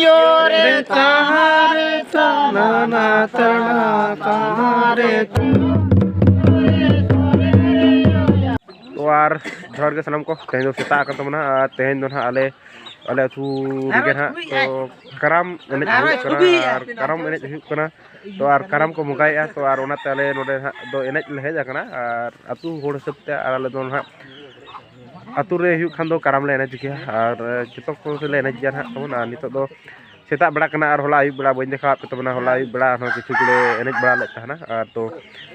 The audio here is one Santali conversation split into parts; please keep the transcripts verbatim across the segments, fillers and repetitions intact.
ᱭᱚᱨᱮ ᱛᱟᱦᱟᱨᱮ ᱛᱟᱱᱟᱱᱟ ᱛᱟᱱᱟ ᱛᱟᱦᱟᱨᱮ᱾ ᱛᱚ ᱟᱨ ᱡᱚᱦᱟᱨ ᱜᱮ ᱥᱟᱱᱟᱢ ᱠᱚ, ᱛᱮᱦᱮᱧ ᱫᱚ ᱥᱮᱛᱟᱜ ᱟᱠᱟᱱ ᱛᱟᱵᱚᱱᱟ ᱟᱨ ᱛᱮᱦᱮᱧ ᱫᱚ ᱱᱟᱦᱟᱜ ᱟᱞᱮ, ᱟᱞᱮ ᱟᱹᱛᱩ ᱨᱮᱜᱮ ᱱᱟᱦᱟᱜ ᱛᱚ ᱠᱟᱨᱟᱢ ᱮᱱᱮᱡ ᱦᱩᱭᱩᱜ ᱠᱟᱱᱟ ᱟᱨ ᱠᱟᱨᱟᱢ ᱮᱱᱮᱡ ᱦᱩᱭᱩᱜ ᱠᱟᱱᱟ᱾ ᱛᱚ ᱟᱨ ᱠᱟᱨᱟᱢ ᱠᱚ ᱵᱚᱸᱜᱟᱭᱮᱫᱼᱟ, ᱛᱚ ᱟᱨ ᱚᱱᱟᱛᱮ ᱟᱞᱮ ᱱᱚᱰᱮ ᱱᱟᱦᱟᱜ ᱫᱚ ᱮᱱᱮᱡ ᱞᱮ ᱦᱮᱡ ᱟᱠᱟᱱᱟ ᱟᱨ ᱟᱹᱛᱩ ᱦᱚᱲ ᱦᱤᱥᱟᱹᱵ ᱛᱮ ᱟᱨ ᱟᱞᱮ ᱫᱚ ᱱᱟᱦᱟᱜ ᱟᱹᱛᱩ ᱨᱮ ᱦᱩᱭᱩᱜ ᱠᱷᱟᱱ ᱫᱚ ᱠᱟᱨᱟᱢ ᱞᱮ ᱮᱱᱮᱡ ᱜᱮᱭᱟ ᱟᱨ ᱡᱚᱛᱚ ᱠᱚ ᱞᱮ ᱮᱱᱮᱡ ᱜᱮᱭᱟ ᱱᱟᱦᱟᱜ ᱛᱟᱵᱚᱱ᱾ ᱟᱨ ᱱᱤᱛᱚᱜ ᱫᱚ ᱥᱮᱛᱟᱜ ᱵᱮᱲᱟ ᱠᱟᱱᱟ ᱟᱨ ᱦᱚᱞᱟ ᱟᱹᱭᱩᱵ ᱵᱮᱲᱟ ᱵᱟᱹᱧ ᱫᱮᱠᱷᱟᱣᱟᱫ ᱯᱮ ᱛᱟᱵᱚᱱᱟ, ᱦᱚᱞᱟ ᱟᱹᱭᱩᱵ ᱵᱮᱲᱟ ᱟᱨᱦᱚᱸ ᱠᱤᱪᱷᱩ ᱜᱮᱞᱮ ᱮᱱᱮᱡ ᱵᱟᱲᱟ ᱞᱮᱫ ᱛᱟᱦᱮᱱᱟ᱾ ᱟᱨ ᱛᱚ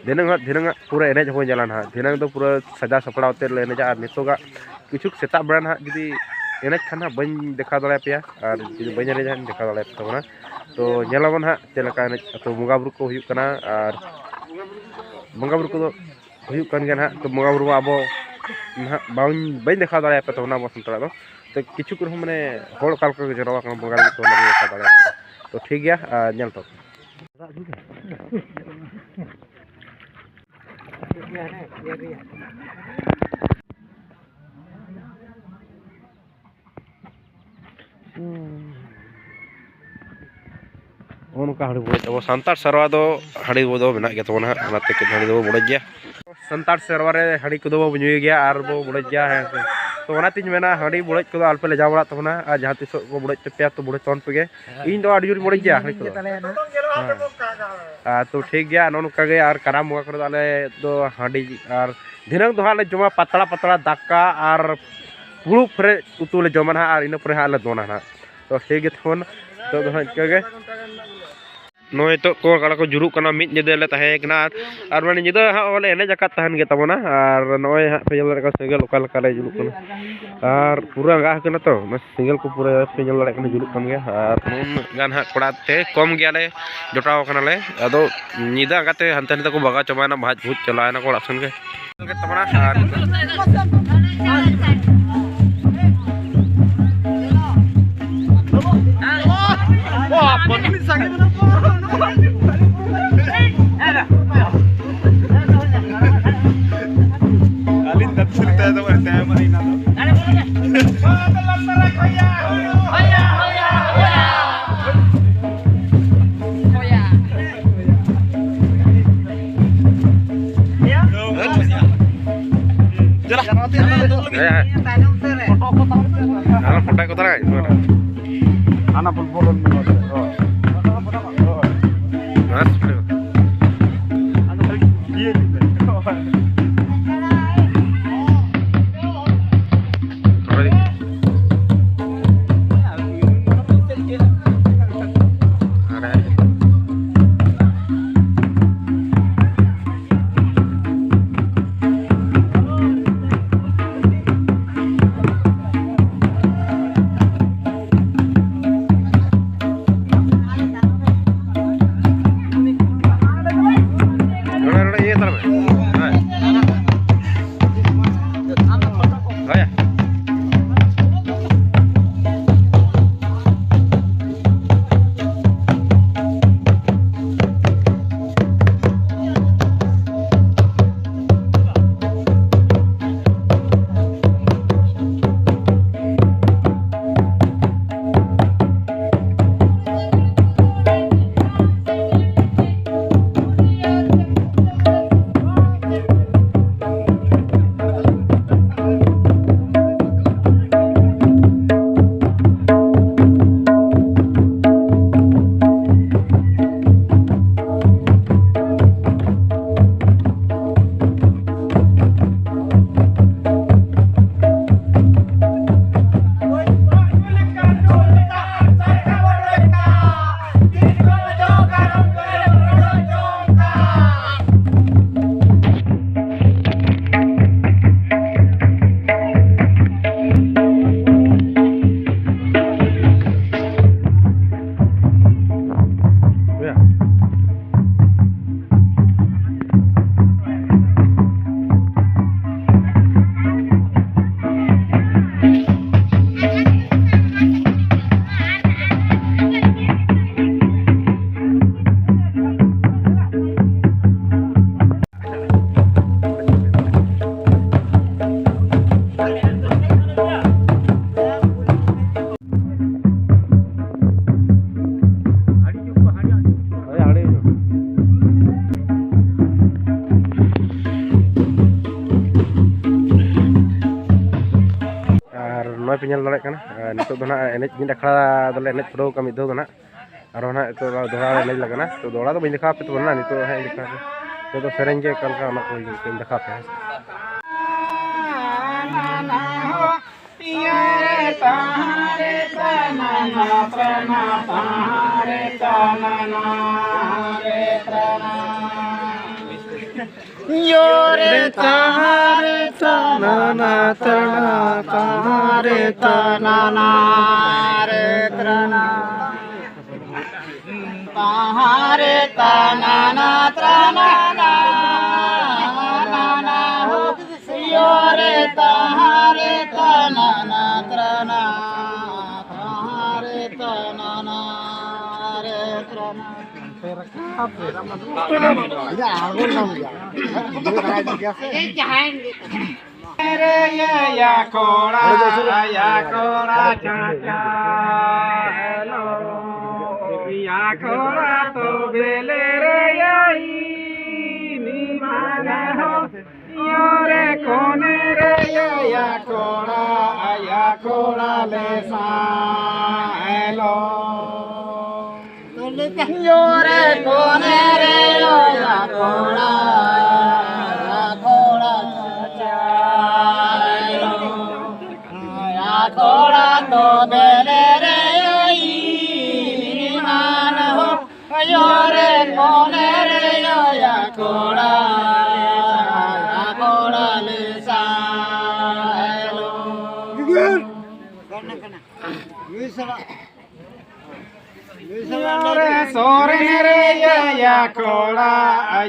ᱫᱷᱤᱱᱟᱹᱝ ᱦᱟᱸᱜ, ᱫᱷᱤᱱᱟᱹᱝ ᱟᱜ ᱯᱩᱨᱟᱹ ᱮᱱᱮᱡ ᱦᱚᱸᱵᱚᱱ ᱧᱮᱞᱟ ᱱᱟᱦᱟᱜ, ᱫᱷᱤᱱᱟᱹᱝ ᱫᱚ ᱯᱩᱨᱟᱹ ᱥᱟᱡᱟᱣ ᱥᱟᱯᱲᱟᱣ ᱩᱛᱟᱹᱨ ᱞᱮ ᱮᱱᱮᱡᱟ᱾ ᱟᱨ ᱱᱤᱛᱚᱜᱟᱜ ᱠᱤᱪᱷᱩ ᱥᱮᱛᱟᱜ ᱵᱮᱲᱟ ᱱᱟᱦᱟᱜ ᱡᱩᱫᱤ ᱮᱱᱮᱡ ᱠᱷᱟᱱ ᱦᱟᱸᱜ ᱵᱟᱹᱧ ᱫᱮᱠᱷᱟᱣ ᱫᱟᱲᱮᱭᱟᱯᱮᱭᱟ, ᱟᱨ ᱡᱩᱫᱤ ᱵᱟᱹᱧ ᱮᱱᱮᱡᱟ ᱦᱟᱸᱜ ᱫᱮᱠᱷᱟᱣ ᱫᱟᱲᱮᱭᱟᱯᱮ ᱛᱟᱵᱚᱱᱟ᱾ ᱛᱚ ᱧᱮᱞᱟᱵᱚᱱ ᱦᱟᱸᱜ ᱪᱮᱫ ᱞᱮᱠᱟ ᱮᱱᱮᱡ ᱟᱹᱛᱩ ᱵᱚᱸᱜᱟ ᱵᱩᱨᱩ ᱠᱚ ᱦᱩᱭᱩᱜ ᱠᱟᱱᱟ, ᱟᱨ ᱵᱚᱸᱜᱟ ᱵᱩᱨᱩ ᱠᱚᱫᱚ ᱦᱩᱭᱩᱜ ᱠᱟᱱ ᱜᱮᱭᱟ ᱱᱟᱦᱟᱜ᱾ ᱛᱚ ᱵᱚᱸᱜᱟ ᱵᱩᱨᱩ ᱢᱟ ᱟᱵᱚ ᱱᱟᱦᱟᱜ ᱵᱟᱹᱧ, ᱵᱟᱹᱧ ᱫᱮᱠᱷᱟᱣ ᱫᱟᱲᱮᱭᱟᱯᱮ ᱛᱟᱵᱚᱱᱟ ᱟᱵᱚ ᱥᱟᱱᱛᱟᱲᱟᱜ ᱫᱚ᱾ ᱛᱚ ᱠᱤᱪᱷᱩ ᱠᱚᱨᱮ ᱦᱚᱸ ᱢᱟᱱᱮ ᱦᱚᱲ ᱚᱠᱟ ᱞᱮᱠᱟ ᱠᱚ ᱡᱟᱨᱣᱟ ᱠᱟᱱᱟ ᱵᱚᱸᱜᱟ ᱞᱟᱹᱜᱤᱫ ᱛᱮ ᱚᱱᱟ ᱵᱟᱹᱧ ᱫᱮᱠᱷᱟᱣ ᱫᱟᱲᱮᱭᱟᱯᱮ ᱠᱟᱱᱟ᱾ ᱛᱚ ᱴᱷᱤᱠ ᱜᱮᱭᱟ, ᱟᱨ ᱧᱮᱞ ᱛᱚ᱾ ᱱᱚᱜᱼᱚ ᱱᱚᱝᱠᱟ ᱦᱟᱺᱰᱤ ᱵᱚᱰᱚᱡ, ᱟᱵᱚ ᱥᱟᱱᱛᱟᱲ ᱥᱮᱨᱣᱟ ᱫᱚ ᱦᱟᱺᱰᱤ ᱫᱚ ᱢᱮᱱᱟᱜ ᱜᱮ ᱛᱟᱵᱚᱱᱟ ᱦᱟᱸᱜ, ᱚᱱᱟᱛᱮ ᱠᱟᱹᱡ ᱦᱟᱺᱰᱤ ᱫᱚᱵᱚ ᱵᱚᱰᱚᱡ ᱜᱮᱭᱟ᱾ ᱥᱟᱱᱛᱟᱲ ᱥᱮᱨᱣᱟ ᱨᱮ ᱦᱟᱺᱰᱤ ᱠᱚᱫᱚ ᱵᱚ ᱧᱩᱭ ᱜᱮᱭᱟ ᱟᱨ ᱵᱚ ᱵᱚᱰᱚᱡ ᱜᱮᱭᱟ, ᱦᱮᱸ ᱥᱮ᱾ ᱛᱚ ᱚᱱᱟᱛᱤᱧ ᱢᱮᱱᱟ ᱦᱟᱺᱰᱤ ᱵᱚᱰᱚᱡ ᱠᱚᱫᱚ ᱟᱞᱚᱯᱮ ᱞᱟᱡᱟᱣ ᱵᱟᱲᱟᱜ ᱛᱟᱵᱚᱱᱟ, ᱟᱨ ᱡᱟᱦᱟᱸ ᱛᱤᱥᱚᱜ ᱠᱚ ᱵᱚᱰᱚᱡ ᱛᱟᱯᱮᱭᱟ ᱛᱚ ᱵᱚᱰᱚᱡ ᱛᱟᱵᱚᱱ ᱯᱮᱜᱮ᱾ ᱤᱧ ᱫᱚ ᱟᱹᱰᱤ ᱡᱳᱨᱤᱧ ᱵᱚᱰᱚᱡ ᱜᱮᱭᱟ ᱦᱟᱺᱰᱤ ᱠᱚᱫᱚ᱾ ᱦᱮᱸ᱾ ᱟᱨ ᱛᱚ ᱴᱷᱤᱠ ᱜᱮᱭᱟ, ᱱᱚᱜᱼᱚ ᱱᱚᱝᱠᱟ ᱜᱮ᱾ ᱟᱨ ᱠᱟᱨᱟᱢ ᱵᱚᱸᱜᱟ ᱠᱚᱨᱮ ᱫᱚ ᱟᱞᱮ ᱫᱚ ᱦᱟᱺᱰᱤ ᱟᱨ ᱫᱷᱤᱱᱟᱹᱝ ᱫᱚ ᱦᱟᱸᱜ ᱞᱮ ᱡᱚᱢᱟ ᱯᱟᱛᱲᱟ ᱯᱟᱛᱲᱟ ᱫᱟᱠᱟ ᱟᱨ ᱯᱷᱩᱲᱩᱜ ᱯᱮᱨᱮᱡ ᱩᱛᱩ ᱞᱮ ᱡᱚᱢᱟ ᱱᱟᱦᱟᱜ, ᱟᱨ ᱤᱱᱟᱹ ᱯᱚᱨᱮ ᱦᱟᱸᱜ ᱞᱮ ᱫᱚᱱᱟ ᱱᱟᱦᱟᱜ᱾ ᱛᱚ ᱴᱷᱤᱠ ᱜᱮ ᱛᱟᱵᱚᱱ, ᱱᱤᱛᱚᱜ ᱫᱚ ᱦᱟᱸᱜ ᱤᱱᱠᱟᱹ ᱜᱮ᱾ ᱱᱚᱜᱼᱚᱭ ᱱᱤᱛᱚᱜ ᱠᱚ ᱠᱟᱲᱟ ᱠᱚ ᱡᱩᱨᱩᱜ ᱠᱟᱱᱟ, ᱢᱤᱫ ᱧᱤᱫᱟᱹ ᱞᱮ ᱛᱟᱦᱮᱸ ᱠᱟᱱᱟ᱾ ᱟᱨ ᱢᱟᱱᱮ ᱧᱤᱫᱟᱹ ᱦᱟᱸᱜ ᱵᱚᱞᱮ ᱮᱱᱮᱡ ᱟᱠᱟᱫ ᱛᱟᱦᱮᱱ ᱜᱮ ᱛᱟᱵᱚᱱᱟ᱾ ᱟᱨ ᱱᱚᱜᱼᱚᱭ ᱦᱟᱸᱜ ᱯᱮ ᱧᱮᱞ ᱫᱟᱲᱮᱭᱟᱜ ᱠᱟᱱᱟ ᱥᱮᱸᱜᱮᱞ ᱚᱠᱟ ᱞᱮᱠᱟ ᱞᱮ ᱡᱩᱞᱩᱜ ᱠᱟᱱᱟ᱾ ᱟᱨ ᱯᱩᱨᱟᱹ ᱟᱸᱜᱟ ᱟᱠᱟᱱᱟ ᱛᱚ, ᱚᱱᱟ ᱥᱮᱸᱜᱮᱞ ᱠᱚ ᱯᱩᱨᱟᱹ ᱯᱮ ᱧᱮᱞ ᱫᱟᱲᱮᱭᱟᱜ ᱠᱟᱱᱟ ᱡᱩᱞᱩᱜ ᱠᱟᱱ ᱜᱮᱭᱟ᱾ ᱟᱨ ᱩᱱᱟᱹᱜ ᱜᱟᱱ ᱦᱟᱸᱜ ᱠᱚᱲᱟ ᱛᱮ ᱠᱚᱢ ᱜᱮᱭᱟᱞᱮ, ᱡᱚᱴᱟᱣ ᱠᱟᱱᱟᱞᱮ᱾ ᱟᱫᱚ ᱧᱤᱫᱟᱹ ᱟᱸᱜᱟ ᱛᱮ ᱦᱟᱱᱛᱮ ᱱᱟᱛᱮ ᱠᱚ ᱵᱟᱜᱟᱣ ᱪᱟᱵᱟᱭᱮᱱᱟ, ᱵᱷᱟᱡᱽ ᱵᱷᱩᱡᱽ ᱪᱟᱞᱟᱣᱮᱱᱟ ᱠᱚ ᱚᱲᱟᱜ ᱥᱮᱱ ᱜᱮ᱾ ᱛᱟᱵᱚᱱᱟ ᱟᱨ ᱟᱹᱞᱤᱧ ᱫᱟᱹᱠᱷᱤᱱ ᱛᱟᱭᱚᱢ ᱨᱮ ᱛᱟᱭᱚᱢ ᱨᱮ ᱤᱧ ᱫᱚ᱾ ᱦᱮᱸ, ᱦᱮᱸ᱾ ᱟᱨ ᱯᱷᱳᱴᱳ ᱠᱚ ᱛᱟᱨᱟᱭ᱾ ᱦᱟᱱᱟ ᱵᱚᱞ ᱵᱚᱞᱚᱱ ᱢᱮ ᱱᱚᱰᱮ᱾ ᱦᱳᱭ᱾ ᱦᱳᱭ᱾ ᱦᱮᱸ, ᱯᱷᱳᱴᱳ᱾ ᱟᱫᱚ ᱠᱷᱟᱹᱞᱤ ᱤᱭᱟᱹ ᱤᱫᱤ ᱢᱮ᱾ ᱦᱳᱭ᱾ ᱯᱮ ᱧᱮᱞ ᱫᱟᱲᱮᱭᱟᱜ ᱠᱟᱱᱟ, ᱟᱨ ᱱᱤᱛᱚᱜ ᱫᱚ ᱱᱟᱦᱟᱜ ᱮᱱᱮᱡ ᱢᱤᱫ ᱟᱠᱷᱲᱟ ᱫᱚᱞᱮ ᱮᱱᱮᱡ ᱯᱩᱨᱟᱹᱣ ᱠᱟᱜᱼᱟ ᱢᱤᱫ ᱫᱷᱟᱣ ᱫᱚ ᱱᱟᱦᱟᱜ᱾ ᱟᱨᱦᱚᱸ ᱱᱟᱦᱟᱜ ᱱᱤᱛᱚᱜ ᱫᱚ ᱫᱚᱦᱲᱟ ᱞᱮ ᱮᱱᱮᱡ ᱞᱟᱜᱟ ᱱᱟᱦᱟᱜ᱾ ᱛᱚ ᱫᱚᱦᱲᱟ ᱫᱚ ᱵᱟᱹᱧ ᱫᱮᱠᱷᱟᱣ ᱟᱯᱮ ᱛᱟᱵᱚᱱᱟ ᱱᱤᱛᱚᱜ ᱦᱟᱸᱜ ᱤᱧ ᱫᱮᱠᱷᱟᱣ ᱟᱯᱮ᱾ ᱱᱤᱛᱚᱜ ᱫᱚ ᱥᱮᱨᱮᱧ ᱜᱮ ᱚᱠᱟ ᱞᱮᱠᱟ ᱚᱱᱟ ᱠᱚ ᱤᱧ ᱫᱮᱠᱷᱟᱣ ᱟᱯᱮ ᱦᱮᱸ ᱥᱮ᱾ Yore tare tanana tare tanana re trana. Tare tanana trana na ho. Yore tare tanana trana. Tare tanana re trana. Re ya ya kora ya kora cha cha hello ya kora to bele re ya i ni ma na ho. Yore kone re ya ya kora ya kora le sa hello. Yore kone re yo ya kora ya kora cha ya kora to bele re yo i ni ma na ho. Yore kone re yo ya kora ya kora le sa hello. Yore sore re ya ya kora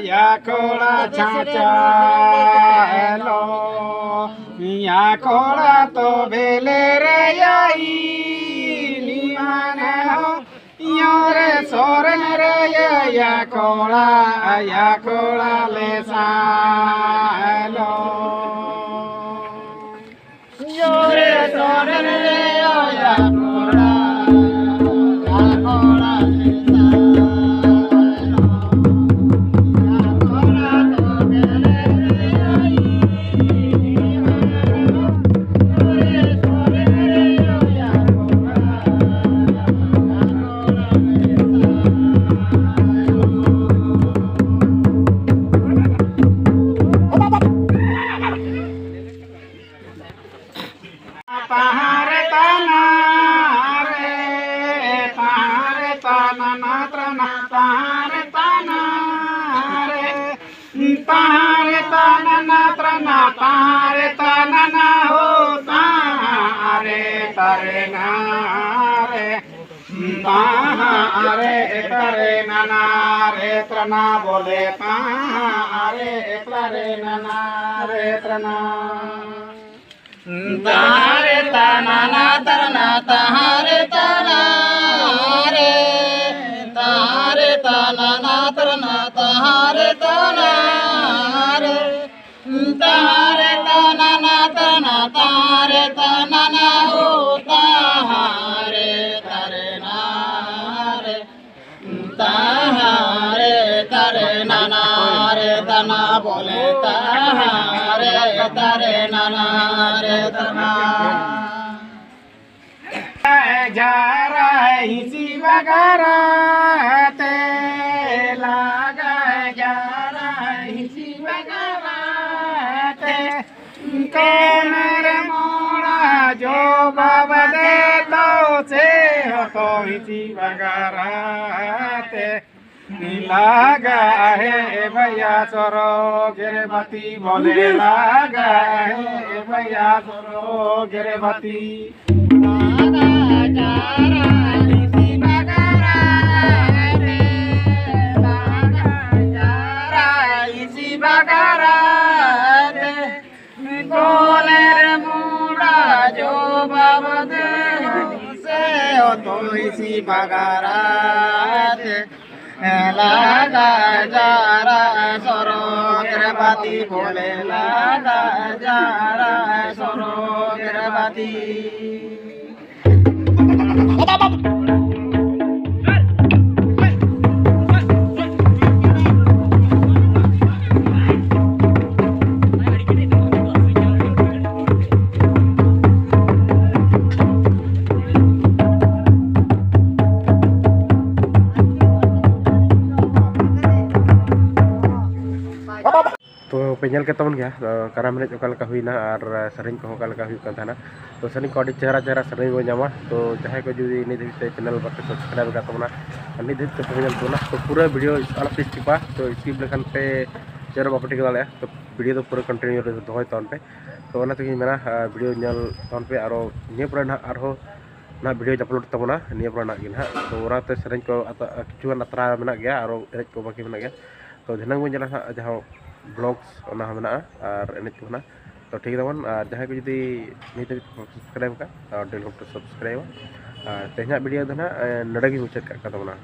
ya kora cha cha hello ya kora to bele re ya i ni ma na ho. Yore sore re ya ya kora ya kora le sa hello. ᱛᱟᱦᱟᱸ ᱨᱮ ᱮᱛᱟᱨᱮ ᱱᱟᱱᱟ ᱨᱮ ᱛᱨᱟᱱᱟ ᱵᱚᱞᱮ ᱛᱟᱦᱟᱸ ᱨᱮ ᱮᱛᱟᱨᱮ ᱱᱟᱱᱟ ᱨᱮ ᱛᱨᱟᱱᱟ᱾ ᱛᱟᱦᱟᱸ ᱨᱮ ᱛᱟᱱᱟᱱᱟ ᱛᱨᱟᱱᱟ ᱛᱟᱦᱟᱸ ᱨᱮ ᱛᱟᱱᱟ ᱨᱮ ᱛᱟᱦᱟᱸ ᱨᱮ ᱛᱟᱱᱟᱱᱟ ᱛᱨᱟᱱᱟ ᱛᱟᱦᱟᱸ ᱨᱮ ᱛᱟᱱᱟ ᱨᱮ᱾ ᱛᱟᱦᱟᱸ ᱨᱮ ᱛᱟᱱᱟᱱᱟ ᱛᱨᱟᱱᱟ ᱛᱟᱦᱟᱸ ᱨᱮ ᱛᱟᱱᱟᱱᱟ ᱳ ᱛᱟᱦᱟᱸ ᱨᱮ ᱛᱟᱨᱮ ᱱᱟ ᱨᱮ᱾ ᱛᱟᱦᱟᱸ ᱨᱮ ᱛᱟᱨᱮ ᱱᱟᱱᱟ ᱨᱮ ᱛᱟᱱᱟ ᱵᱚᱞᱮ ᱛᱟᱦᱟᱸ ᱨᱮ ᱛᱟᱨᱮ ᱱᱟᱱᱟ ᱨᱮ ᱛᱟᱱᱟ᱾ ᱡᱟᱨᱟ ᱦᱤᱥᱤ ᱵᱟᱜᱟᱨᱟ ᱛᱮ ᱞᱟᱜᱟ ᱡᱟᱨᱟ ᱦᱤᱥᱤ ᱵᱟᱜᱟᱨᱟ ᱛᱮ ᱠᱚᱱᱮᱨ ᱢᱚᱲᱟ ᱡᱚ ᱵᱟᱵᱟ ᱫᱮ ᱛᱚ ᱥᱮ ᱦᱚᱛᱚ ᱦᱤᱥᱤ ᱵᱟᱜᱟᱨᱟ ᱛᱮ ᱞᱟᱜᱟ ᱦᱮ ᱵᱟᱭᱟ ᱥᱚᱨᱚᱜ ᱨᱮ ᱵᱟᱹᱛᱤ ᱵᱚᱞᱮ ᱞᱟᱜᱟ ᱦᱮ ᱵᱟᱭᱟ ᱥᱚᱨᱚᱜ ᱨᱮ ᱵᱟᱹᱛᱤ᱾ ᱠᱚᱱᱮᱨ ᱢᱩᱲᱟ ᱡᱚ ᱵᱟᱵᱟ ᱫᱮ ᱥᱮ ᱚᱛᱚᱭ ᱥᱤ ᱵᱟᱜᱟᱨᱟᱛᱮ ᱞᱟᱜᱟ ᱡᱟᱨᱟ ᱥᱚᱨᱚᱜ ᱨᱮ ᱵᱟᱹᱛᱤ ᱵᱚᱞᱮ ᱞᱟᱜᱟ ᱡᱟᱨᱟ ᱥᱚᱨᱚᱜ ᱨᱮ ᱵᱟᱹᱛᱤ᱾ ᱛᱚ ᱯᱮ ᱧᱮᱞ ᱠᱮᱫ ᱛᱟᱵᱚᱱ ᱜᱮᱭᱟ, ᱠᱟᱨᱟᱢ ᱮᱱᱮᱡ ᱚᱠᱟ ᱞᱮᱠᱟ ᱦᱩᱭᱱᱟ ᱟᱨ ᱥᱮᱨᱮᱧ ᱠᱚᱦᱚᱸ ᱚᱠᱟ ᱞᱮᱠᱟ ᱦᱩᱭᱩᱜ ᱠᱟᱱ ᱛᱟᱦᱮᱱᱟ᱾ ᱛᱚ ᱥᱮᱨᱮᱧ ᱠᱚ ᱟᱹᱰᱤ ᱪᱮᱦᱨᱟ ᱪᱮᱦᱨᱟ ᱥᱮᱨᱮᱧ ᱵᱚᱱ ᱧᱟᱢᱟ᱾ ᱛᱚ ᱡᱟᱦᱟᱸᱭ ᱠᱚ ᱡᱩᱫᱤ ᱱᱤᱛ ᱫᱷᱟᱹᱵᱤᱡ ᱛᱮ ᱪᱮᱱᱮᱞ ᱵᱟᱯᱮ ᱥᱟᱵᱥᱠᱨᱟᱭᱤᱵ ᱟᱠᱟᱫ ᱛᱟᱵᱚᱱᱟ ᱟᱨ ᱱᱤᱛ ᱫᱷᱟᱹᱵᱤᱡ ᱛᱮ ᱵᱟᱯᱮ ᱧᱮᱞ ᱛᱟᱵᱚᱱᱟ, ᱛᱚ ᱯᱩᱨᱟᱹ ᱵᱷᱤᱰᱤᱭᱳ ᱟᱞᱚᱯᱮ ᱥᱠᱤᱯᱟ᱾ ᱛᱚ ᱥᱠᱤᱯ ᱞᱮᱠᱷᱟᱱ ᱯᱮ ᱪᱮᱫ ᱦᱚᱸ ᱵᱟᱯᱮ ᱴᱷᱤᱠᱟᱹ ᱫᱟᱲᱮᱭᱟᱜᱼᱟ᱾ ᱛᱚ ᱵᱷᱤᱰᱤᱭᱳ ᱫᱚ ᱯᱩᱨᱟᱹ ᱠᱚᱱᱴᱤᱱᱤᱭᱩ ᱨᱮ ᱫᱚᱦᱚᱭ ᱛᱟᱵᱚᱱ ᱯᱮ᱾ ᱛᱚ ᱚᱱᱟ ᱛᱮᱜᱮᱧ ᱢᱮᱱᱟ, ᱵᱷᱤᱰᱤᱭᱳ ᱧᱮᱞ ᱛᱟᱵᱚᱱ ᱯᱮ᱾ ᱟᱨᱚ ᱱᱤᱭᱟᱹ ᱯᱚᱨᱮ ᱱᱟᱦᱟᱜ ᱟᱨᱦᱚᱸ ᱱᱟᱦᱟᱜ video upload ᱛᱟᱵᱚᱱᱟ ᱱᱤᱭᱟᱹ ᱯᱚᱨᱮ ᱱᱟᱜ ᱜᱮ ᱱᱟᱦᱟᱜ᱾ ᱛᱚ ᱚᱱᱟᱛᱮ ᱥᱮᱨᱮᱧ ᱠᱚ ᱟᱛᱟ-, ᱠᱤᱪᱷᱩᱜᱟᱱ ᱟᱛᱨᱟ ᱢᱮᱱᱟᱜ ᱜᱮᱭᱟ, ᱟᱨᱚ ᱮᱱᱮᱡ ᱠᱚ ᱵᱟᱹᱠᱤ ᱢᱮᱱᱟᱜ ᱜᱮᱭᱟ᱾ ᱛᱚ ᱫᱷᱤᱱᱟᱹᱝ ᱵᱚᱱ ᱧᱮᱞᱟ ᱱᱟᱦᱟᱜ ᱡᱟᱦᱟᱸ vlogs, ᱚᱱᱟ ᱦᱚᱸ ᱢᱮᱱᱟᱜᱼᱟ ᱟᱨ ᱮᱱᱮᱡ ᱠᱚ ᱢᱮᱱᱟᱜᱼᱟ᱾ ᱛᱚ ᱴᱷᱤᱠ ᱛᱟᱵᱚᱱ, ᱟᱨ ᱡᱟᱦᱟᱸᱭ ᱠᱚ ᱡᱩᱫᱤ ᱱᱤᱛ ᱦᱟᱹᱵᱤᱡ ᱠᱚ subscribe ᱟᱠᱟᱫ, ᱛᱚ ᱟᱹᱰᱤ ᱞᱚᱜᱚᱱ ᱯᱮ subscribe-ᱟ᱾ ᱟᱨ ᱛᱮᱦᱮᱧᱟᱜ video ᱫᱚ ᱱᱟᱦᱟᱜ, ᱮ, ᱱᱚᱰᱮ ᱜᱮ ᱢᱩᱪᱟᱹᱫ ᱠᱟᱜ ᱠᱟᱱ ᱛᱟᱵᱚᱱᱟ᱾